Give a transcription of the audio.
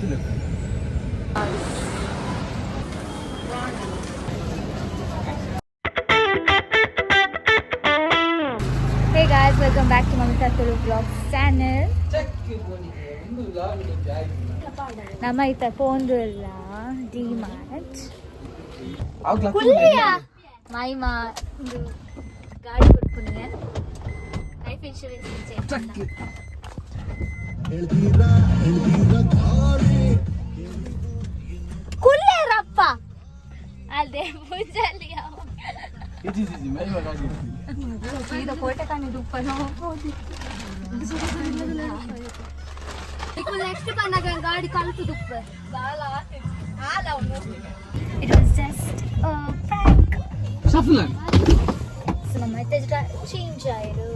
Hey guys, welcome back to Mamita Tulu Vlogs channel. ನಮ್ಮ ಇತ್ತ ಪೋಂದುಲ್ಲ D mart. ಕುಲ್ಲಿಯ ಮೈಮಾ ಒಂದು ಗಾಡಿ ಕೊಡ್ಪುನಿಗೆ ಲೈಫ್ ಇನ್ಶೂರೆನ್ಸ್. ಕುಲ್ಲೇರಪ್ಪ ಅದೇ ಪೂಜಾಲಿ. ಸೀದಾ ಕೋಟೆ ಕಾಣಿ ದುಪ್ಪನ. ನೆಕ್ಸ್ಟ್ ಬಂದಾಗ ಗಾಡಿ ಕಲ್ತು ತುಪ್ಪ. It was just a prank. So ನಮ್ಮ ಮತ್ತೆ ಚೇಂಜ್ ಆಯಿರು.